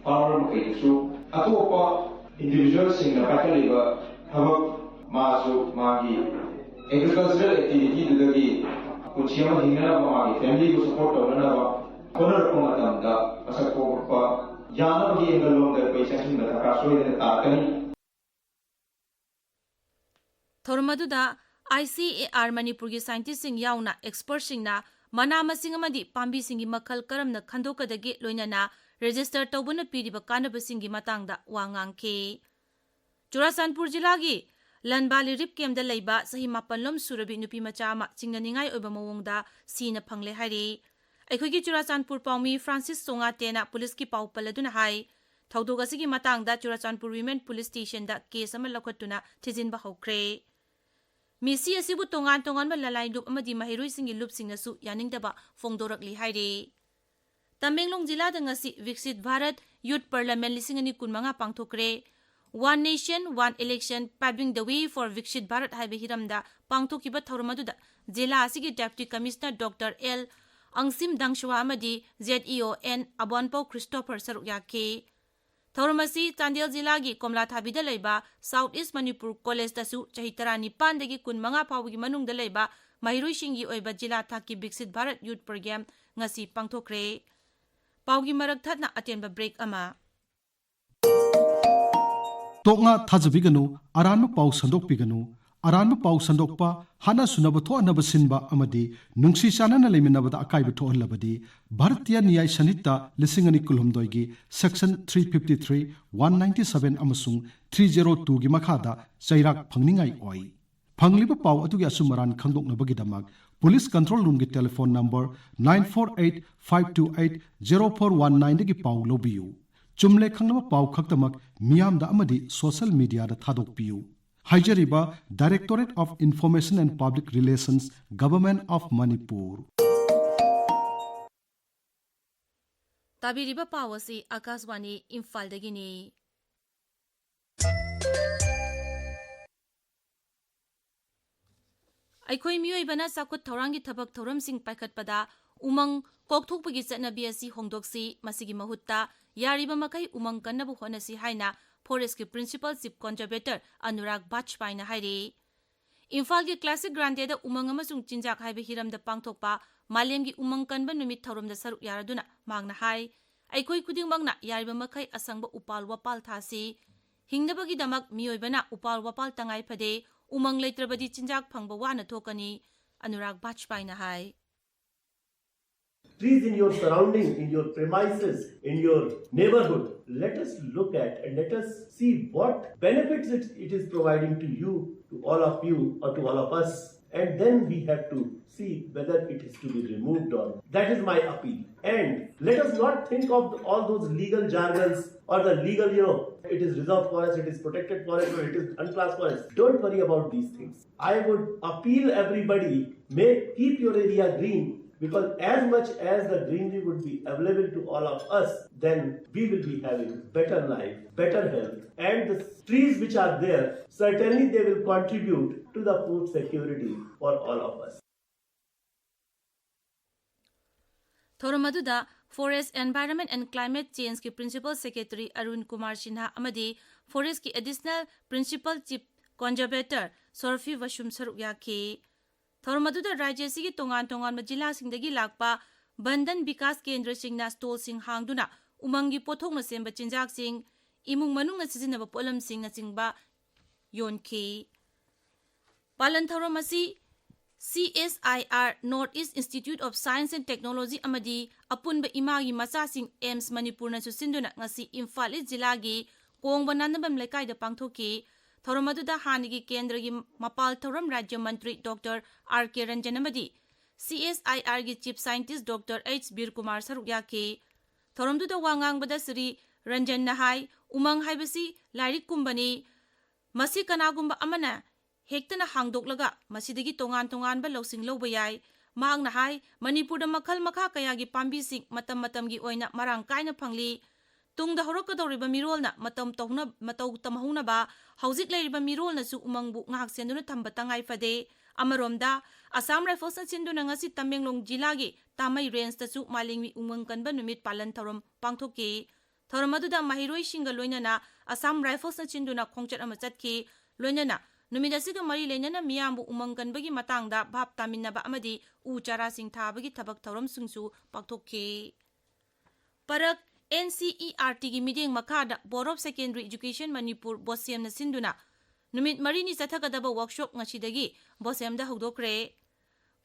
ꯐꯥꯔꯃꯔ ꯃꯈꯩꯗꯨꯁꯨ ꯑꯇꯣꯞꯄ ꯏꯟꯗꯤꯚꯤꯖꯨꯋꯦꯜꯁꯤꯡꯅ ꯄꯥꯏꯈꯠꯂꯤꯕ ꯊꯕꯛ ꯃꯥꯁꯨ ꯃꯥꯒꯤ ꯑꯦꯒ꯭ꯔꯤꯀꯜꯆꯔꯦꯜ ꯑꯦꯛꯇꯤꯚꯤꯇꯤꯗꯨꯗꯒꯤ ꯄꯨꯟꯁꯤ ꯑꯃ ꯍꯤꯡꯅꯅꯕ, ꯃꯥꯒꯤ ꯐꯦꯃꯤꯂꯤꯕꯨ ꯁꯄꯣꯔꯠ ꯇꯧꯅꯅꯕ ꯍꯣꯠꯅꯔꯛꯄ ꯃꯇꯝꯗ ꯃꯁꯛ ꯊꯣꯛꯂꯛꯄ ꯌꯥꯅꯕꯒꯤ ꯑꯦꯡꯒꯜ ꯂꯣꯝꯗ ꯑꯩꯈꯣꯏ ꯆꯪꯁꯤꯟꯕ ꯗꯔꯀꯥꯔ ꯁꯣꯏꯗꯅ ꯇꯥꯔꯛꯀꯅꯤ꯫ ꯊꯧꯔꯝ ꯑꯗꯨꯗ ICAR ꯃꯅꯤꯄꯨꯔꯒꯤ ꯁꯥꯏꯟꯇꯤꯁꯁꯤꯡ ꯌꯥꯎꯅ ꯑꯦꯛꯁꯄꯔꯠꯁꯤꯡꯅ ꯃꯅꯥ ꯃꯁꯤꯡ ꯑꯃꯗꯤ ꯄꯥꯝꯕꯤꯁꯤꯡꯒꯤ ꯃꯈꯜ ꯀꯔꯝꯅ ꯈꯟꯗꯣꯛꯀꯗꯒꯦ, ꯂꯣꯏꯅꯅ ꯔꯦꯖꯤꯁꯇꯔ ꯇꯧꯕꯅ ꯄꯤꯔꯤꯕ ꯀꯥꯟꯅꯕꯁꯤꯡꯒꯤ ꯃꯇꯥꯡꯗ ꯋꯥ ꯉꯥꯡꯈꯤ꯫ ꯆꯨꯔꯥꯆꯥꯟꯄꯨꯔ ꯖꯤꯂꯥꯒꯤ ꯂꯟꯕꯥꯂꯤ ꯔꯤꯞ ꯀꯦꯝꯗ ꯂꯩꯕ ꯆꯍꯤ ꯃꯥꯄꯜ ꯂꯣꯝ ꯁꯨꯔꯕꯤ ꯅꯨꯄꯤ ꯃꯆꯥ ꯑꯃ ꯆꯤꯡꯅꯅꯤꯡꯉꯥꯏ ꯑꯣꯏꯕ ꯃꯑꯣꯡꯗ ꯁꯤꯅ ꯐꯪꯂꯦ ꯍꯥꯏꯔꯤ꯫ ꯑꯩꯈꯣꯏꯒꯤ ꯆꯨꯔꯥꯆꯥꯟꯄꯨꯔ ꯄꯥꯎꯃꯤ ꯐ꯭ꯔꯥꯟꯁꯤꯁ ꯆꯣꯉꯥꯇꯦꯅ ꯄꯨꯂꯤꯁꯀꯤ ꯄꯥꯎ ꯄꯜꯂꯗꯨꯅ ꯍꯥꯏ, ꯊꯧꯗꯣꯛ ꯑꯁꯤꯒꯤ ꯃꯇꯥꯡꯗ ꯆꯨꯔꯥꯆꯥꯟꯄꯨꯔ ꯋꯤꯃꯦꯟ ꯄꯨꯂꯤꯁ ꯁ꯭ꯇꯦꯁꯟꯗ ꯀꯦꯁ ꯑꯃ ꯂꯧꯈꯠꯇꯨꯅ ꯊꯤꯖꯤꯟꯕ ꯍꯧꯈ꯭ꯔꯦ꯫ ꯃꯤꯁꯤ ꯑꯁꯤꯕꯨ ꯇꯣꯉꯥꯟ ꯇꯣꯉꯥꯟꯕ ꯂꯂꯥꯏ ꯂꯨꯞ ꯑꯃꯗꯤ ꯃꯍꯩꯔꯣꯏꯁꯤꯡꯒꯤ ꯂꯨꯞꯁꯤꯡꯅꯁꯨ ꯌꯥꯅꯤꯡꯗꯕ ꯐꯣꯡꯗꯣꯔꯛꯂꯤ ꯍꯥꯏꯔꯤ꯫ ꯇꯃꯦꯡꯂꯣꯡ ꯖꯤꯂꯥꯗ ꯉꯁꯤ ꯕꯤꯛꯁꯤꯠ ꯚꯥꯔꯠ ꯌꯨꯠ ꯄꯥꯔꯂꯤꯌꯥꯃꯦꯟ ꯂꯤꯁꯤꯡ ꯑꯅꯤ ꯀꯨꯟꯃꯉꯥ ꯄꯥꯡꯊꯣꯛꯈ꯭ꯔꯦ꯫ One Nation, One Election, Paving the Way for Viksit Bharat ꯍꯥꯏꯕ ꯍꯤꯔꯝꯗ ꯄꯥꯡꯊꯣꯛꯈꯤꯕ ꯊꯧꯔꯝ ꯑꯗꯨꯗ ꯖꯤꯂꯥ ꯑꯁꯤꯒꯤ ꯗꯦꯄ꯭ꯌꯨꯇꯤ ꯀꯃꯤꯁꯅꯔ ꯗꯣꯛꯇꯔ ꯑꯦꯜ ꯑꯪꯁꯤꯝ ꯗꯪꯁ꯭ꯋꯥ ꯑꯃꯗꯤ ꯖꯦꯠ ꯏ ꯑꯣ ꯑꯦꯟ ꯑꯕꯣꯟꯄꯧ ꯈ꯭ꯔꯤꯁꯇꯣꯐꯔ ꯁꯔꯨꯛ ꯌꯥꯈꯤ꯫ ꯊꯧꯔꯝ ꯑꯁꯤ ꯆꯥꯟꯗꯦꯜ ꯖꯤꯂꯥꯒꯤ ꯀꯣꯝꯂꯥꯊꯥꯕꯤꯗ ꯂꯩꯕ ꯁꯥꯎꯠ ꯏꯁ ꯃꯅꯤꯄꯨꯔ ꯀꯣꯂꯦꯖꯇꯁꯨ ꯆꯍꯤ ꯇꯔꯥꯅꯤꯄꯥꯟꯗꯒꯤ ꯀꯨꯟꯃꯉꯥ ꯐꯥꯎꯕꯒꯤ ꯃꯅꯨꯡꯗ ꯂꯩꯕ ꯃꯍꯩꯔꯣꯏꯁꯤꯡꯒꯤ ꯑꯣꯏꯕ ꯖꯤꯂꯥ ꯊꯥꯛꯀꯤ ꯕꯤꯛꯁꯤꯠ ꯚꯥꯔꯠ ꯌꯨꯠ ꯄ꯭ꯔꯣꯒ꯭ꯔꯥꯝ ꯉꯁꯤ ꯄꯥꯡꯊꯣꯛꯈ꯭ꯔꯦ꯫ ꯄꯥꯎꯒꯤ ꯃꯔꯛ ꯊꯠꯅ ꯑꯇꯦꯟꯕ ꯕ꯭ꯔꯦꯛ ꯑꯃ꯫ ꯇꯣꯛꯅ ꯊꯥꯖꯕꯤꯒꯅꯨ, ꯑꯔꯥꯟꯕ ꯄꯥꯎ ꯁꯟꯗꯣꯛꯄꯤꯒꯅꯨ꯫ ꯑꯔꯥꯟꯕ ꯄꯥꯎ ꯁꯟꯗꯣꯛꯄ, ꯍꯥꯠꯅ ꯁꯨꯅꯕ ꯊꯣꯛꯍꯟꯅꯕ ꯁꯤꯟꯕ ꯑꯃꯗꯤ ꯅꯨꯡꯁꯤ ꯆꯥꯟꯅꯅ ꯂꯩꯃꯤꯟꯅꯕꯗ ꯑꯀꯥꯏꯕ ꯊꯣꯛꯍꯜꯂꯕꯗꯤ ꯚꯥꯔꯇꯤꯌ ꯅ꯭ꯌꯥꯌ ꯁꯟꯍꯤꯇꯥ ꯂꯤꯁꯤꯡ ꯑꯅꯤ ꯀꯨꯟꯍꯨꯝꯗꯣꯏꯒꯤ section three fifty three, one ninety seven ꯑꯃꯁꯨꯡ three zero twoꯒꯤ ꯃꯈꯥꯗ ꯆꯩꯔꯥꯛ ꯐꯪꯅꯤꯡꯉꯥꯏ ꯑꯣꯏ꯫ ꯐꯪꯂꯤꯕ ꯄꯥꯎ ꯑꯗꯨꯒꯤ ꯑꯆꯨꯝ ꯑꯔꯥꯟ ꯈꯪꯗꯣꯛꯅꯕꯒꯤꯗꯃꯛ ꯄꯨꯂꯤꯁ ꯀꯟꯇ꯭ꯔꯣꯜ ꯔꯨꯝꯒꯤ telephone number nine four eight five two eight zero four one nineꯗꯒꯤ ꯄꯥꯎ ꯂꯧꯕꯤꯌꯨ꯫ ꯆꯨꯝꯂꯦ ꯈꯪꯂꯕ ꯄꯥꯎ ꯈꯛꯇꯃꯛ ꯃꯤꯌꯥꯝꯗ ꯑꯃꯗꯤ ꯁꯣꯁꯤꯌꯦꯜ ꯃꯤꯗꯤꯌꯥꯗ ꯊꯥꯗꯣꯛꯄꯤꯌꯨ꯫ ꯍꯥꯏꯖꯔꯤꯕ Directorate of Information and Public Relations, Government of Manipur꯫ ꯇꯥꯕꯤꯔꯤꯕ ꯄꯥꯎ ꯑꯁꯤ ꯑꯥꯀꯥꯁꯕꯥꯅꯤ ꯏꯝꯐꯥꯜꯗꯒꯤꯅꯤ꯫ ꯑꯩꯈꯣꯏ ꯃꯤꯑꯣꯏꯕꯅ ꯆꯥꯎꯈꯠ ꯊꯧꯔꯥꯡꯒꯤ ꯊꯕꯛ ꯊꯧꯔꯝꯁꯤꯡ ꯄꯥꯏꯈꯠꯄꯗ ꯎꯃꯪ ꯀꯣꯛꯊꯣꯛꯄꯒꯤ ꯆꯠꯅꯕꯤ ꯑꯁꯤ ꯍꯣꯡꯗꯣꯛꯁꯤ, ꯃꯁꯤꯒꯤ ꯃꯍꯨꯠꯇ ꯌꯥꯔꯤꯕ ꯃꯈꯩ ꯎꯃꯪ ꯀꯟꯅꯕ ꯍꯣꯠꯅꯁꯤ ꯍꯥꯏꯅ ꯐꯣꯔꯦꯁ꯭ꯠꯀꯤ Principal Chief Conservator ꯑꯅꯨꯔꯥꯒ ꯕꯥꯖꯄꯥꯏꯅ ꯍꯥꯏꯔꯤ꯫ ꯏꯝꯐꯥꯜꯒꯤ ꯀ꯭ꯂꯥꯁꯤꯛ ꯒ꯭ꯔꯥꯟꯗꯦꯗ ꯎꯃꯪ ꯑꯃꯁꯨꯡ ꯆꯤꯟꯖꯥꯛ ꯍꯥꯏꯕ ꯍꯤꯔꯝꯗ ꯄꯥꯡꯊꯣꯛꯄ ꯃꯥꯂꯦꯝꯒꯤ ꯎꯃꯪ ꯀꯟꯕ ꯅꯨꯃꯤꯠ ꯊꯧꯔꯝꯗ ꯁꯔꯨꯛ ꯌꯥꯔꯗꯨꯅ ꯃꯍꯥꯛꯅ ꯍꯥꯏ, ꯑꯩꯈꯣꯏ ꯈꯨꯗꯤꯡꯃꯛꯅ ꯌꯥꯔꯤꯕ ꯃꯈꯩ ꯑꯁꯪꯕ ꯎꯄꯥꯜ ꯋꯥꯄꯥꯜ ꯊꯥꯁꯤ꯫ ꯍꯤꯡꯅꯕꯒꯤꯗꯃꯛ ꯃꯤꯑꯣꯏꯕꯅ ꯎꯄꯥꯜ ꯋꯥꯄꯥꯜ ꯇꯉꯥꯏ ꯐꯗꯦ꯫ ꯎꯃꯪ ꯂꯩꯇ꯭ꯔꯕꯗꯤ ꯆꯤꯟꯖꯥꯛ ꯐꯪꯕ ꯋꯥꯅ ꯊꯣꯛꯀꯅꯤ꯫ ꯑꯅꯨꯔꯥꯒ ꯕꯥꯖꯄꯥꯏꯅ ꯍꯥꯏ꯫ trees in your surrounding, in your premises, in your neighborhood, let us look at and let us see what benefits it, it is providing to you, to all of you, or to all of us. And then we have to see whether it is to be removed or not. That is my appeal. And let us not think of all those legal jargons or the legal, you know, it is reserved forest, it is protected forest, or it is unclassed forest. Don't worry about these things. I would appeal everybody, may keep your area green, because as much as the greenery would be available to all of us, then we will be having better life, better health, and the trees which are there, certainly they will contribute to the food security for all of us. ꯊꯧꯔꯝ ꯑꯗꯨꯗ Forest, Environment and Climate Change ꯀꯤ Principal Secretary ꯑꯔꯨꯟ ꯀꯨꯃꯥꯔ ꯁꯤꯟꯍꯥ ꯑꯃꯗꯤ Forest ꯀꯤ Additional Principal Chief Conservator ꯁꯣꯔꯐꯤ ꯕꯁꯨꯝ ꯁꯔꯨꯛ ꯌꯥꯈꯤ꯫ ꯊꯧꯔꯝ ꯑꯗꯨꯗ ꯔꯥꯖ꯭ꯌ ꯑꯁꯤꯒꯤ ꯇꯣꯉꯥꯟ ꯇꯣꯉꯥꯟꯕ ꯖꯤꯂꯥꯁꯤꯡꯗꯒꯤ ꯂꯥꯛꯄ ꯕꯟꯙꯟ ꯕꯤꯀꯥꯁ ꯀꯦꯟꯗ꯭ꯔꯁꯤꯡꯅ stall ꯁꯤꯡ ꯍꯥꯡꯗꯨꯅ ꯎꯃꯪꯒꯤ ꯄꯣꯠꯊꯣꯛꯅ ꯁꯦꯝꯕ ꯆꯤꯟꯖꯥꯛꯁꯤꯡ, ꯏꯃꯨꯡ ꯃꯅꯨꯡꯅ ꯁꯤꯖꯤꯟꯅꯕ ꯄꯣꯠꯂꯝꯁꯤꯡꯅꯆꯤꯡꯕ ꯌꯣꯟꯈꯤ꯫ ꯄꯥꯂꯟ ꯊꯧꯔꯝ ꯑꯁꯤ C S I R, North East Institute of Science and Technology ꯑꯃꯗꯤ ꯑꯄꯨꯟꯕ ꯏꯃꯥꯒꯤ ꯃꯆꯥꯁꯤꯡ, AIIMS ꯃꯅꯤꯄꯨꯔꯅꯁꯨ ꯁꯤꯟꯗꯨꯅ ꯉꯁꯤ ꯏꯝꯐꯥꯜ ꯏꯁ ꯖꯤꯂꯥꯒꯤ ꯀꯣꯡꯕ ꯅꯥꯅꯕꯝ ꯂꯩꯀꯥꯏꯗ ꯄꯥꯡꯊꯣꯛꯈꯤ꯫ ꯊꯧꯔꯝ ꯑꯗꯨꯗ ꯍꯥꯟꯅꯒꯤ ꯀꯦꯟꯗ꯭ꯔꯒꯤ ꯃꯄꯥꯜ ꯊꯧꯔꯝ ꯔꯥꯖ꯭ꯌ ꯃꯟꯇ꯭ꯔꯤ ꯗꯣꯛꯇꯔ ꯑꯥꯔ ꯀꯦ ꯔꯟꯖꯟ ꯑꯃꯗꯤ C S I R ꯒꯤ Chief Scientist ꯗꯣꯛꯇꯔ ꯑꯩꯆ ꯕꯤꯔ ꯀꯨꯃꯥꯔ ꯁꯔꯨꯛ ꯌꯥꯈꯤ꯫ ꯊꯧꯔꯝꯗꯨꯗ ꯋꯥ ꯉꯥꯡꯕꯗ ꯁ꯭ꯔꯤ ꯔꯟꯖꯟꯅ ꯍꯥꯏ, ꯎꯃꯪ ꯍꯥꯏꯕꯁꯤ ꯂꯥꯏꯔꯤꯛꯀꯨꯝꯕꯅꯤ, ꯃꯁꯤ ꯀꯅꯥꯒꯨꯝꯕ ꯑꯃꯅ ꯍꯦꯛꯇꯅ ꯍꯥꯡꯗꯣꯛꯂꯒ ꯃꯁꯤꯗꯒꯤ ꯇꯣꯉꯥꯟ ꯇꯣꯉꯥꯟꯕ ꯂꯧꯁꯤꯡ ꯂꯧꯕ ꯌꯥꯏ꯫ ꯃꯍꯥꯛꯅ ꯍꯥꯏ, ꯃꯅꯤꯄꯨꯔꯗ ꯃꯈꯜ ꯃꯈꯥ ꯀꯌꯥꯒꯤ ꯄꯥꯝꯕꯤꯁꯤꯡ ꯃꯇꯝ ꯃꯇꯝꯒꯤ ꯑꯣꯏꯅ ꯃꯔꯥꯡ ꯀꯥꯏꯅ ꯐꯪꯂꯤ꯫ ꯇꯨꯡꯗ ꯍꯧꯔꯛꯀꯗꯧꯔꯤꯕ ꯃꯤꯔꯣꯜꯅ ꯃꯇꯧ ꯇꯧꯅ-, ꯃꯇꯧ ꯇꯝꯍꯧꯅꯕ ꯍꯧꯖꯤꯛ ꯂꯩꯔꯤꯕ ꯃꯤꯔꯣꯜꯅꯁꯨ ꯎꯃꯪꯕꯨ ꯉꯥꯛ ꯁꯦꯟꯗꯨꯅ ꯊꯝꯕ ꯇꯉꯥꯏ ꯐꯗꯦ꯫ ꯑꯃꯔꯣꯝꯗ, ꯑꯁꯥꯝ ꯔꯥꯏꯐꯜꯁꯅ ꯁꯤꯟꯗꯨꯅ ꯉꯁꯤ ꯇꯃꯦꯡꯂꯣꯡ ꯖꯤꯂꯥꯒꯤ ꯇꯥꯃꯩ ꯔꯦꯟꯖꯇꯁꯨ ꯃꯥꯂꯦꯝꯒꯤ ꯎꯃꯪ ꯀꯟꯕ ꯅꯨꯃꯤꯠ ꯄꯥꯂꯟ ꯊꯧꯔꯝ ꯄꯥꯡꯊꯣꯛꯈꯤ꯫ ꯊꯧꯔꯝ ꯑꯗꯨꯗ ꯃꯍꯩꯔꯣꯏꯁꯤꯡꯒ ꯂꯣꯏꯅꯅ ꯑꯁꯥꯝ ꯔꯥꯏꯐꯜꯁꯅ ꯁꯤꯟꯗꯨꯅ ꯈꯣꯡꯆꯠ ꯑꯃ ꯆꯠꯈꯤ꯫ ꯂꯣꯏꯅꯅ ꯅꯨꯃꯤꯠ ꯑꯁꯤꯒ ꯃꯔꯤ ꯂꯩꯅꯅ ꯃꯤꯌꯥꯝꯕꯨ ꯎꯃꯪ ꯀꯟꯕꯒꯤ ꯃꯇꯥꯡꯗ ꯚꯥꯞ ꯇꯥꯃꯤꯟꯅꯕ ꯑꯃꯗꯤ ꯎ ꯆꯥꯔꯥꯁꯤꯡ ꯊꯥꯕꯒꯤ ꯊꯕꯛ ꯊꯧꯔꯝꯁꯤꯡꯁꯨ ꯄꯥꯡꯊꯣꯛꯈꯤ꯫ ꯄꯔꯛ N C E R T ꯒꯤ ꯃꯤꯠꯌꯦꯡ ꯃꯈꯥꯗ Board of Secondary Education Manipur, ꯕꯣꯁꯦꯝꯅ ꯁꯤꯟꯗꯨꯅ ꯅꯨꯃꯤꯠ ꯃꯔꯤꯅꯤ ꯆꯠꯊꯒꯗꯕ workshop ꯉꯁꯤꯗꯒꯤ ꯕꯣꯁꯦꯝꯗ ꯍꯧꯗꯣꯛꯈ꯭ꯔꯦ꯫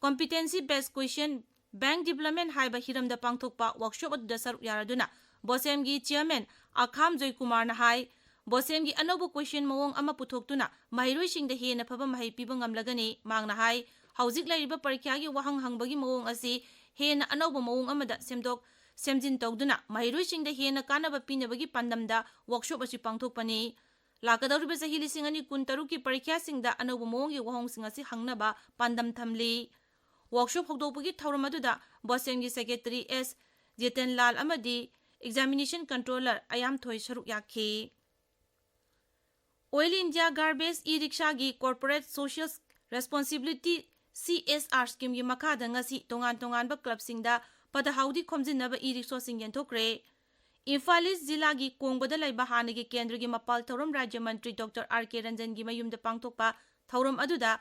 Competency Based Question Bank Development ꯍꯥꯏꯕ ꯍꯤꯔꯝꯗ ꯄꯥꯡꯊꯣꯛꯄ ꯋꯥꯔꯛꯁꯣꯞ ꯑꯗꯨꯗ ꯁꯔꯨꯛ ꯌꯥꯔꯗꯨꯅ ꯕꯣꯁꯦꯝꯒꯤ ꯆꯤꯌꯔꯃꯦꯟ ꯑꯈꯥꯝ ꯖꯣꯏꯀꯨꯃꯥꯔꯅ ꯍꯥꯏ, ꯕꯣꯁꯦꯝꯒꯤ ꯑꯅꯧꯕ ꯀꯣꯏꯁꯟ ꯃꯑꯣꯡ ꯑꯃ ꯄꯨꯊꯣꯛꯇꯨꯅ ꯃꯍꯩꯔꯣꯏꯁꯤꯡꯗ ꯍꯦꯟꯅ ꯐꯕ ꯃꯍꯩ ꯄꯤꯕ ꯉꯝꯂꯒꯅꯤ꯫ ꯃꯍꯥꯛꯅ ꯍꯥꯏ, ꯍꯧꯖꯤꯛ ꯂꯩꯔꯤꯕ ꯄꯔꯤꯈ꯭ꯌꯥꯒꯤ ꯋꯥꯍꯪ ꯍꯪꯕꯒꯤ ꯃꯑꯣꯡ ꯑꯁꯤ ꯍꯦꯟꯅ ꯑꯅꯧꯕ ꯃꯑꯣꯡ ꯑꯃꯗ ꯁꯦꯝꯗꯣꯛ ꯁꯦꯝꯖꯤꯟ ꯇꯧꯗꯨꯅ ꯃꯍꯩꯔꯣꯏꯁꯤꯡꯗ ꯍꯦꯟꯅ ꯀꯥꯟꯅꯕ ꯄꯤꯅꯕꯒꯤ ꯄꯥꯟꯗꯝꯗ ꯋꯥꯔꯛꯁꯣꯞ ꯑꯁꯤ ꯄꯥꯡꯊꯣꯛꯄꯅꯤ꯫ ꯂꯥꯛꯀꯗꯧꯔꯤꯕ ꯆꯍꯤ ꯂꯤꯁꯤꯡ ꯑꯅꯤ ꯀꯨꯟ ꯇꯔꯨꯛꯀꯤ ꯄꯔꯤꯈ꯭ꯌꯥꯁꯤꯡꯗ ꯑꯅꯧꯕ ꯃꯑꯣꯡꯒꯤ ꯋꯥꯍꯪꯁꯤꯡ ꯑꯁꯤ ꯍꯪꯅꯕ ꯄꯥꯟꯗꯝ ꯊꯝꯂꯤ꯫ ꯋꯥꯔꯛꯁꯣꯞ ꯍꯧꯗꯣꯛꯄꯒꯤ ꯊꯧꯔꯝ ꯑꯗꯨꯗ ꯕꯣꯁꯦꯝꯒꯤ ꯁꯦꯀ꯭ꯔꯦꯇꯔꯤ ꯑꯦꯁ ꯖꯤꯇꯦꯟꯂꯥꯜ ꯑꯃꯗꯤ ꯑꯦꯛꯖꯥꯃꯤꯅꯦꯁꯟ ꯀꯟꯇ꯭ꯔꯣꯂꯔ ꯑꯌꯥꯝꯊꯣꯏ ꯁꯔꯨꯛ ꯌꯥꯈꯤ꯫ Oil India Garbage e-rickshaw-ꯒꯤ Corporate Social Responsibility, C S R, ꯁ꯭ꯀꯤꯝꯒꯤ ꯃꯈꯥꯗ ꯉꯁꯤ ꯇꯣꯉꯥꯟ ꯇꯣꯉꯥꯟꯕ ꯀ꯭ꯂꯕꯁꯤꯡꯗ ꯐꯠꯇ ꯍꯥꯎꯗꯤ ꯈꯣꯝꯖꯤꯟꯅꯕ e-rickshaw-ꯁꯤꯡ ꯌꯦꯟꯊꯣꯛꯈ꯭ꯔꯦ꯫ ꯏꯝꯐꯥꯜ ꯏꯁ ꯖꯤꯂꯥꯒꯤ ꯀꯣꯡꯕꯗ ꯂꯩꯕ ꯍꯥꯟꯅꯒꯤ ꯀꯦꯟꯗ꯭ꯔꯒꯤ ꯃꯄꯥꯜ ꯊꯧꯔꯝ ꯔꯥꯖ꯭ꯌ ꯃꯟꯇ꯭ꯔꯤ ꯗꯣꯛꯇꯔ ꯑꯥꯔ ꯀꯦ ꯔꯟꯖꯟꯒꯤ ꯃꯌꯨꯝꯗ ꯄꯥꯡꯊꯣꯛꯄ ꯊꯧꯔꯝ ꯑꯗꯨꯗ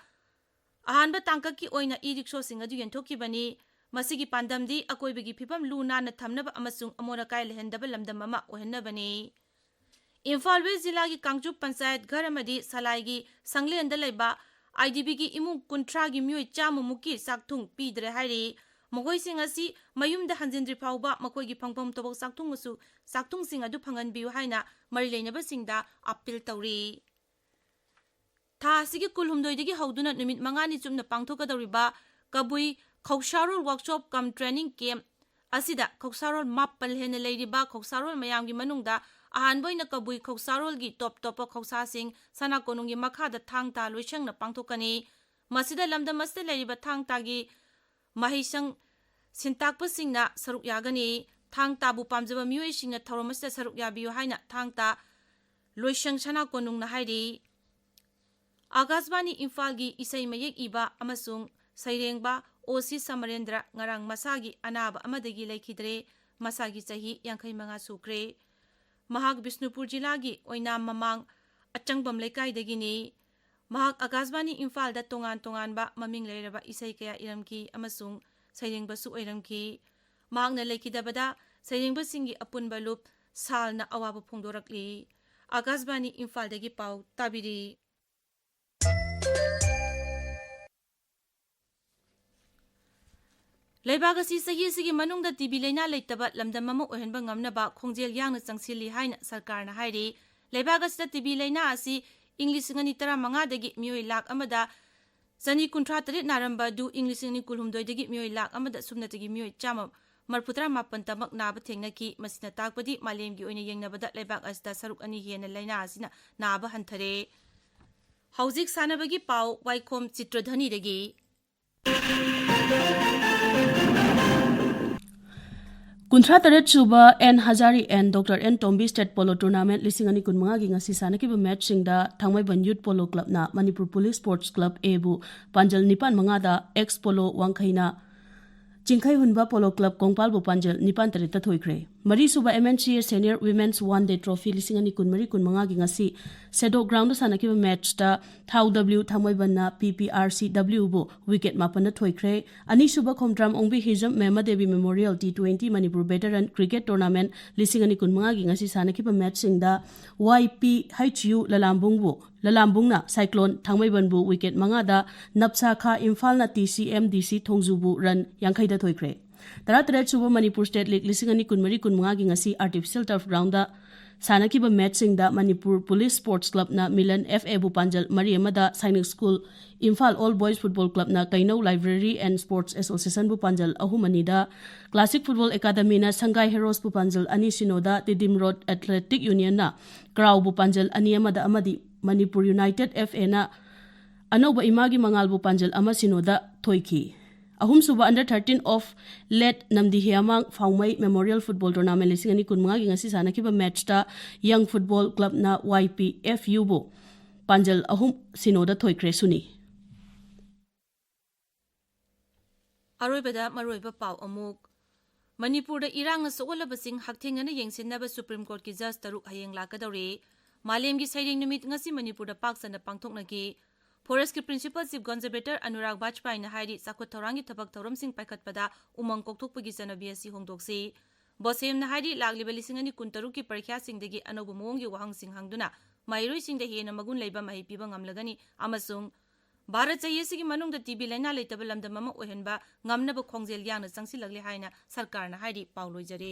ꯑꯍꯥꯟꯕ ꯇꯥꯡꯀꯛꯀꯤ ꯑꯣꯏꯅ e-rickshaw-ꯁꯤꯡ ꯑꯗꯨ ꯌꯦꯟꯊꯣꯛꯈꯤꯕꯅꯤ꯫ ꯃꯁꯤꯒꯤ ꯄꯥꯟꯗꯝꯗꯤ ꯑꯀꯣꯏꯕꯒꯤ ꯐꯤꯕꯝ ꯂꯨ ꯅꯥꯟꯅ ꯊꯝꯅꯕ ꯑꯃꯁꯨꯡ ꯑꯃꯣꯠ ꯑꯀꯥꯏ ꯂꯩꯍꯟꯗꯕ ꯂꯝꯗꯝ ꯑꯃ ꯑꯣꯏꯍꯟꯅꯕꯅꯤ꯫ ꯏꯝꯐꯥꯜ ꯋꯦꯁ ꯖꯤꯂꯥꯒꯤ ꯀꯥꯡꯆꯨꯞ ꯄꯟꯆꯥꯌꯠ ꯘꯔ ꯑꯃꯗꯤ ꯁꯂꯥꯏꯒꯤ ꯁꯪꯂꯦꯟꯗ ꯂꯩꯕ ꯑꯥꯏ ꯗꯤ ꯕꯤꯒꯤ ꯏꯃꯨꯡ ꯀꯨꯟꯊ꯭ꯔꯥꯒꯤ ꯃꯤꯑꯣꯏ ꯆꯥꯝꯃꯃꯨꯛꯀꯤ ꯆꯥꯛꯊꯨꯡ ꯄꯤꯗ꯭ꯔꯦ ꯍꯥꯏꯔꯤ꯫ ꯃꯈꯣꯏꯁꯤꯡ ꯑꯁꯤ ꯃꯌꯨꯝꯗ ꯍꯟꯖꯤꯟꯗ꯭ꯔꯤ ꯐꯥꯎꯕ ꯃꯈꯣꯏꯒꯤ ꯐꯪꯐꯝ ꯊꯣꯛꯄ ꯆꯥꯛꯊꯨꯡ ꯑꯁꯨ-, ꯆꯥꯛꯊꯨꯡꯁꯤꯡ ꯑꯗꯨ ꯐꯪꯍꯟꯕꯤꯌꯨ ꯍꯥꯏꯅ ꯃꯔꯤ ꯂꯩꯅꯕꯁꯤꯡꯗ ꯑꯄꯤꯜ ꯇꯧꯔꯤ꯫ ꯊꯥ ꯑꯁꯤꯒꯤ ꯀꯨꯟꯍꯨꯝꯗꯣꯏꯗꯒꯤ ꯍꯧꯗꯨꯅ ꯅꯨꯃꯤꯠ ꯃꯉꯥꯅꯤ ꯆꯨꯞꯅ ꯄꯥꯡꯊꯣꯛꯀꯗꯧꯔꯤꯕ ꯀꯕꯨꯏ ꯈꯧꯁꯥꯔꯣꯜ ꯋꯥꯔꯛꯁꯣꯞ ꯀꯝ ꯇ꯭ꯔꯦꯅꯤꯡ ꯀꯦꯝꯞ ꯑꯁꯤꯗ ꯈꯧꯁꯥꯔꯣꯜ ꯃꯥꯄꯜ ꯍꯦꯟꯅ ꯂꯩꯔꯤꯕ ꯈꯧꯁꯥꯔꯣꯜ ꯃꯌꯥꯝꯒꯤ ꯃꯅꯨꯡꯗ ꯑꯍꯥꯟꯕ ꯑꯣꯏꯅ ꯀꯕꯨꯏ ꯈꯧꯁꯥꯔꯣꯜꯒꯤ ꯇꯣꯞ ꯇꯣꯞꯄ ꯈꯧꯁꯥꯁꯤꯡ ꯁꯅꯥ ꯀꯣꯅꯨꯡꯒꯤ ꯃꯈꯥꯗ ꯊꯥꯡ ꯇꯥ ꯂꯣꯏꯁꯪꯅ ꯄꯥꯡꯊꯣꯛꯀꯅꯤ꯫ ꯃꯁꯤꯗ ꯂꯝꯗꯝ ꯑꯁꯤꯗ ꯂꯩꯔꯤꯕ ꯊꯥꯡ ꯇꯥꯒꯤ ꯃꯍꯩꯁꯪ ꯁꯤꯟꯇꯥꯛꯄꯁꯤꯡꯅ ꯁꯔꯨꯛ ꯌꯥꯒꯅꯤ꯫ ꯊꯥꯡ ꯇꯥꯕꯨ ꯄꯥꯝꯖꯕ ꯃꯤꯑꯣꯏꯁꯤꯡꯅ ꯊꯧꯔꯝ ꯑꯁꯤꯗ ꯁꯔꯨꯛ ꯌꯥꯕꯤꯌꯨ ꯍꯥꯏꯅ ꯊꯥꯡ ꯇꯥ ꯂꯣꯏꯁꯪ ꯁꯅꯥ ꯀꯣꯅꯨꯡꯅ ꯍꯥꯏꯔꯤ꯫ ꯑꯀꯥꯁꯕꯥꯅꯤ ꯏꯝꯐꯥꯜꯒꯤ ꯏꯁꯩ ꯃꯌꯦꯛ ꯏꯕ ꯑꯃꯁꯨꯡ ꯁꯩꯔꯦꯡꯕ ꯑꯣ ꯁꯤ ꯁꯃꯔꯦꯟꯗ꯭ꯔ ꯉꯔꯥꯡ ꯃꯁꯥꯒꯤ ꯑꯅꯥꯕ ꯑꯃꯗꯒꯤ ꯂꯩꯈꯤꯗ꯭ꯔꯦ꯫ ꯃꯁꯥꯒꯤ ꯆꯍꯤ ꯌꯥꯡꯈꯩ ꯃꯉꯥ ꯁꯨꯈ꯭ꯔꯦ꯫ ꯃꯍꯥꯛ ꯕꯤꯁꯅꯨꯄꯨꯔ ꯖꯤꯂꯥꯒꯤ ꯑꯣꯏꯅꯥꯝ ꯃꯃꯥꯡ ꯑꯆꯪꯕꯝ ꯂꯩꯀꯥꯏꯗꯒꯤꯅꯤ꯫ ꯃꯍꯥꯛ ꯑꯀꯥꯁꯕꯥꯅꯤ ꯏꯝꯐꯥꯜꯗ ꯇꯣꯉꯥꯟ ꯇꯣꯉꯥꯟꯕ ꯃꯃꯤꯡ ꯂꯩꯔꯕ ꯏꯁꯩ ꯀꯌꯥ ꯏꯔꯝꯈꯤ ꯑꯃꯁꯨꯡ ꯁꯩꯔꯦꯡꯕꯁꯨ ꯑꯣꯏꯔꯝꯈꯤ꯫ ꯃꯍꯥꯛꯅ ꯂꯩꯈꯤꯗꯕꯗ ꯁꯩꯔꯦꯡꯕꯁꯤꯡꯒꯤ ꯑꯄꯨꯟꯕ ꯂꯨꯞ ꯁꯥꯜꯅ ꯑꯋꯥꯕ ꯐꯣꯡꯗꯣꯔꯛꯂꯤ꯫ ꯑꯀꯥꯁꯕꯥꯅꯤ ꯏꯝꯐꯥꯜꯗꯒꯤ ꯄꯥꯎ ꯇꯥꯕꯤꯔꯤ꯫ ꯂꯩꯕꯥꯛ ꯑꯁꯤ ꯆꯍꯤ ꯑꯁꯤꯒꯤ ꯃꯅꯨꯡꯗ ꯇꯤ ꯕꯤ ꯂꯥꯏꯅꯥ ꯂꯩꯇꯕ ꯂꯝꯗꯝ ꯑꯃ ꯑꯣꯏꯍꯟꯕ ꯉꯝꯅꯕ ꯈꯣꯡꯖꯦꯜ ꯌꯥꯡꯅ ꯆꯪꯁꯤꯜꯂꯤ ꯍꯥꯏꯅ ꯁꯔꯀꯥꯔꯅ ꯍꯥꯏꯔꯤ꯫ ꯂꯩꯕꯥꯛ ꯑꯁꯤꯗ ꯇꯤ ꯕꯤ ꯂꯥꯏꯅꯥ ꯑꯁꯤ ꯏꯪ ꯂꯤꯁꯤꯡ ꯑꯅꯤ ꯇꯔꯥꯃꯉꯥꯗꯒꯤ ꯃꯤꯑꯣꯏ ꯂꯥꯈ ꯑꯃꯗ ꯆꯅꯤ ꯀꯨꯟꯊ꯭ꯔꯥ ꯇꯔꯦꯠ ꯅꯥꯔꯝꯕ ꯑꯗꯨ ꯏꯪ ꯂꯤꯁꯤꯡ ꯑꯅꯤ ꯀꯨꯟꯍꯨꯝꯗꯣꯏꯗꯒꯤ ꯃꯤꯑꯣꯏ ꯂꯥꯈ ꯑꯃꯗ ꯁꯨꯞꯅꯇꯒꯤ ꯃꯤꯑꯣꯏ ꯆꯥꯝꯃ ꯃꯔꯤꯐꯨꯇꯔꯥ ꯃꯥꯄꯟ ꯇꯃꯛ ꯅꯥꯕ ꯊꯦꯡꯅꯈꯤ꯫ ꯃꯁꯤꯅ ꯇꯥꯛꯄꯗꯤ ꯃꯥꯂꯦꯝꯒꯤ ꯑꯣꯏꯅ ꯌꯦꯡꯅꯕꯗ ꯂꯩꯕꯥꯛ ꯑꯁꯤꯗ ꯁꯔꯨꯛ ꯑꯅꯤ ꯍꯦꯟꯅ ꯂꯥꯏꯅꯥ ꯑꯁꯤꯅ ꯅꯥꯕ ꯍꯟꯊꯔꯦ꯫ ꯍꯧꯖꯤꯛ ꯁꯥꯟꯅꯕꯒꯤ ꯄꯥꯎ꯫ ꯋꯥꯏꯈꯣꯝ ꯆꯤꯇ꯭ꯔꯙꯅꯤꯗꯒꯤ꯫ ꯀꯨꯟꯊ꯭ꯔꯥ ꯇꯔꯦꯠ ꯁꯨꯕ N Hazari N doctor N Tombi state polo tournament ꯂꯤꯁꯤꯡ ꯑꯅꯤ ꯀꯨꯟꯃꯉꯥꯒꯤ ꯉꯁꯤ ꯁꯥꯟꯅꯈꯤꯕ ꯃꯦꯠꯆꯁꯤꯡꯗ ꯊꯥꯡꯃꯩꯕꯟ ꯌꯨꯠ ꯄꯣꯂꯣ ꯀ꯭ꯂꯕꯅ ꯃꯅꯤꯄꯨꯔ ꯄꯨꯂꯤꯁ ꯁ꯭ꯄꯣꯔꯠꯁ ꯀ꯭ꯂꯕ ꯑꯦꯕꯨ ꯄꯥꯟꯖꯜ ꯅꯤꯄꯥꯟ ꯃꯉꯥꯗ, ꯑꯦꯛꯁ ꯄꯣꯂꯣ ꯋꯥꯡꯈꯩꯅ ꯆꯤꯡꯈꯩꯍꯨꯟꯕ ꯄꯣꯂꯣ ꯀ꯭ꯂꯕ ꯀꯣꯡꯄꯥꯜꯕꯨ ꯄꯥꯟꯖꯜ ꯅꯤꯄꯥꯟ ꯇꯔꯦꯠꯇ ꯊꯣꯏꯈ꯭ꯔꯦ꯫ ꯃꯔꯤꯁꯨꯕ M N C A senior women's one day trophy ꯂꯤꯁꯤꯡ ꯑꯅꯤ ꯀꯨꯟꯃꯔꯤ ꯀꯨꯟꯃꯉꯥꯒꯤ ꯉꯁꯤ ꯁꯦꯗꯣꯛ ꯒ꯭ꯔꯥꯎꯟꯗ ꯁꯥꯟꯅꯈꯤꯕ ꯃꯦꯠꯆꯇ ꯊꯥꯎ ꯗꯕ꯭ꯂꯤꯎ ꯊꯥꯡꯃꯩꯕꯟꯅ ꯄꯤ ꯄꯤ ꯑꯥꯔ ꯁꯤ ꯗꯕ꯭ꯂꯤꯎꯕꯨ ꯋꯤꯀꯦꯠ ꯃꯥꯄꯟꯅ ꯊꯣꯏꯈ꯭ꯔꯦ꯫ ꯑꯅꯤꯁꯨꯕ Khomdram Ongbi Hijam Mema Devi memorial T twenty Manipur veteran cricket tournament ꯂꯤꯁꯤꯡ ꯑꯅꯤ ꯀꯨꯟꯃꯉꯥꯒꯤ ꯉꯁꯤ ꯁꯥꯟꯅꯈꯤꯕ ꯃꯦꯠꯆꯁꯤꯡꯗ ꯋꯥꯏ ꯄꯤ ꯍꯩꯆ ꯌꯨ ꯂꯂꯥꯝꯕꯨꯡꯕꯨ, ꯂꯂꯥꯝꯕꯨꯡꯅ ꯁꯥꯏꯀ꯭ꯂꯣꯟ ꯊꯥꯡꯃꯩꯕꯟꯕꯨ ꯋꯤꯀꯦꯠ ꯃꯉꯥꯗ, ꯅꯞꯁꯥ ꯈꯥ ꯏꯝꯐꯥꯜꯅ ꯇꯤ ꯁꯤ ꯑꯦꯝ ꯗꯤ ꯁꯤ ꯊꯣꯡꯖꯨꯕꯨ ꯔꯟ ꯌꯥꯡꯈꯩꯗ ꯊꯣꯏꯈ꯭ꯔꯦ꯫ ꯇꯔꯥꯇꯔꯦꯠ ꯁꯨꯕ ꯃꯅꯤꯄꯨꯔ ꯁ꯭ꯇꯦꯠ ꯂꯤꯒ ꯂꯤꯁꯤꯡ ꯑꯅꯤ ꯀꯨꯟꯃꯔꯤ ꯀꯨꯟꯃꯉꯥꯒꯤ ꯉꯁꯤ ꯑꯥꯔꯇꯤꯐꯤꯁꯤꯌꯦꯜ ꯇꯔꯐ ꯒ꯭ꯔꯥꯎꯟꯗ ꯁꯥꯟꯅꯈꯤꯕ ꯃꯦꯠꯆꯁꯤꯡꯗ ꯃꯅꯤꯄꯨꯔ ꯄꯨꯂꯤꯁ ꯁ꯭ꯄꯣꯔꯠꯁ ꯀ꯭ꯂꯕꯅ ꯃꯤꯂꯟ ꯑꯦꯐ ꯑꯦꯕꯨ ꯄꯥꯟꯖꯜ ꯃꯔꯤ ꯑꯃꯗ, Sainik school Imphal all boys football ꯀ꯭ꯂꯕꯅ ꯀꯩꯅꯧ ꯂꯥꯏꯕ꯭ꯔꯦꯔꯤ ꯑꯦꯟ ꯁ꯭ꯄꯣꯔꯠꯁ ꯑꯦꯁꯣꯁꯤꯌꯦꯁꯟꯕꯨ ꯄꯥꯟꯖꯜ ꯑꯍꯨꯝ ꯑꯅꯤꯗ, ꯀ꯭ꯂꯥꯁꯤꯛ ꯐꯨꯠꯕꯣꯜ ꯑꯦꯀꯥꯗꯃꯤꯅ ꯁꯪꯒꯥꯏ ꯍꯦꯔꯣꯁꯄꯨ ꯄꯥꯟꯖꯜ ꯑꯅꯤ ꯁꯤꯅꯣꯗ, ꯇꯤꯗꯤꯝ ꯔꯣꯗ ꯑꯦꯊꯂꯦꯇꯤꯛ ꯌꯨꯅꯤꯌꯟꯅ ꯀ꯭ꯔꯥꯎꯕꯨ ꯄꯥꯟꯖꯜ ꯑꯅꯤ ꯑꯃꯗ ꯑꯃꯗꯤ ꯃꯅꯤꯄꯨꯔ ꯌꯨꯅꯥꯏꯇꯦꯗ ꯑꯦꯐ ꯑꯦꯅ ꯑꯅꯧꯕ ꯏꯃꯥꯒꯤ ꯃꯉꯥꯜꯕꯨ ꯄꯥꯟꯖꯜ ꯑꯃ ꯁꯤꯅꯣꯗ ꯊꯣꯏꯈꯤ꯫ ꯑꯍꯨꯝꯁꯨꯕ under thirteen of late Namdi Hiyamang Phaomei memorial football tournament ꯂꯤꯁꯤꯡ ꯑꯅꯤ ꯀꯨꯟꯃꯉꯥꯒꯤ ꯉꯁꯤ ꯁꯥꯟꯅꯈꯤꯕ ꯃꯦꯠꯆꯇ ꯌꯪ ꯐꯨꯠꯕꯣꯜ ꯀ꯭ꯂꯕꯅ ꯋꯥꯏ ꯄꯤ ꯑꯦꯐ ꯌꯨꯕꯨ ꯄꯥꯟꯖꯜ ꯑꯍꯨꯝ ꯁꯤꯅꯣꯗ ꯊꯣꯏꯈ꯭ꯔꯦ꯫ ꯁꯨꯅꯤ꯫ ꯑꯔꯣꯏꯕꯗ ꯃꯔꯨꯑꯣꯏꯕ ꯄꯥꯎ ꯑꯃꯨꯛ꯫ ꯃꯅꯤꯄꯨꯔꯗ ꯏꯔꯥꯡꯅ ꯁꯣꯛꯍꯜꯂꯕꯁꯤꯡ ꯍꯛꯊꯦꯡꯅꯅ ꯌꯦꯡꯁꯤꯟꯅꯕ ꯁꯨꯄ꯭ꯔꯤꯝ ꯀꯣꯔꯠꯀꯤ ꯖꯖ ꯇꯔꯨꯛ ꯍꯌꯦꯡ ꯂꯥꯛꯀꯗꯧꯔꯤ꯫ ꯃꯥꯂꯦꯝꯒꯤ ꯁꯩꯔꯦꯡ ꯅꯨꯃꯤꯠ ꯉꯁꯤ ꯃꯅꯤꯄꯨꯔꯗ ꯄꯥꯛ ꯁꯟꯅ ꯄꯥꯡꯊꯣꯛꯅꯈꯤ꯫ ꯐꯣꯔꯦꯁ꯭ꯠꯀꯤ ꯄ꯭ꯔꯤꯟꯁꯤꯄꯜ ꯆꯤꯐ ꯀꯟꯖꯔꯕꯦꯇꯔ ꯑꯅꯨꯔꯥꯒ ꯕꯥꯖꯄꯥꯏꯅ ꯍꯥꯏꯔꯤ, ꯆꯥꯎꯈꯠ ꯊꯧꯔꯥꯡꯒꯤ ꯊꯕꯛ ꯊꯧꯔꯝꯁꯤꯡ ꯄꯥꯏꯈꯠꯄꯗ ꯎꯃꯪ ꯀꯣꯛꯊꯣꯛꯄꯒꯤ ꯆꯠꯅꯕꯤ ꯑꯁꯤ ꯍꯣꯡꯗꯣꯛꯁꯤ꯫ ꯕꯣꯁꯦꯝꯅ ꯍꯥꯏꯔꯤ, ꯂꯥꯛꯂꯤꯕ ꯂꯤꯁꯤꯡ ꯑꯅꯤ ꯀꯨꯟꯇꯔꯨꯛꯀꯤ ꯄꯔꯤꯈ꯭ꯌꯥꯁꯤꯡꯗꯒꯤ ꯑꯅꯧꯕ ꯃꯑꯣꯡꯒꯤ ꯋꯥꯍꯪꯁꯤꯡ ꯍꯪꯗꯨꯅ ꯃꯍꯩꯔꯣꯏꯁꯤꯡꯗ ꯍꯦꯟꯅ ꯃꯒꯨꯟ ꯂꯩꯕ ꯃꯍꯩ ꯄꯤꯕ ꯉꯝꯂꯒꯅꯤ ꯑꯃꯁꯨꯡ ꯚꯥꯔꯠ ꯆꯍꯤ ꯑꯁꯤꯒꯤ ꯃꯅꯨꯡꯗ ꯇꯤ ꯕꯤ ꯂꯥꯏꯅꯥ ꯂꯩꯇꯕ ꯂꯝꯗꯝ ꯑꯃ ꯑꯣꯏꯍꯟꯕ ꯉꯝꯅꯕ ꯈꯣꯡꯖꯦꯜ ꯌꯥꯡꯅ ꯆꯪꯁꯤꯜꯂꯛꯂꯦ ꯍꯥꯏꯅ ꯁꯔꯀꯥꯔꯅ ꯍꯥꯏꯔꯤ꯫ ꯄꯥꯎ ꯂꯣꯏꯖꯔꯦ꯫